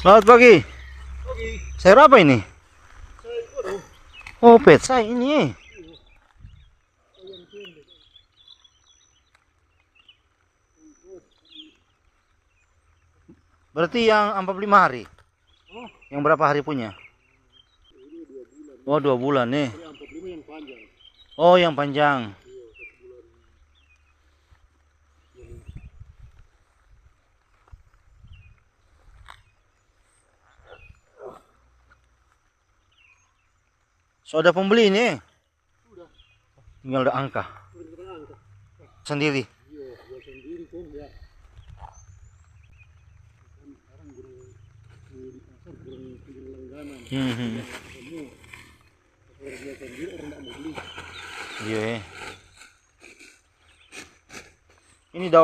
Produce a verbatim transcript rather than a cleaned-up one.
Selamat pagi. Pagi. Sayur apa ini? Sayur, aduh. Oh, pecah ini. Berarti yang empat puluh lima hari? Oh. Yang berapa hari punya? Oh, dua bulan nih. Yang empat puluh lima yang panjang. Oh, yang panjang. Iya, satu bulan. So ada pembeli nih. Tinggal ada angka. Sendiri. Iya, dia sendiri kan ya. Kan sekarang kurang, di pasar kurang, kurang langganan. Hmm, hmm. Semua. Kalau dia sendiri orang nggak mau beli. Iya, eh. Ini daun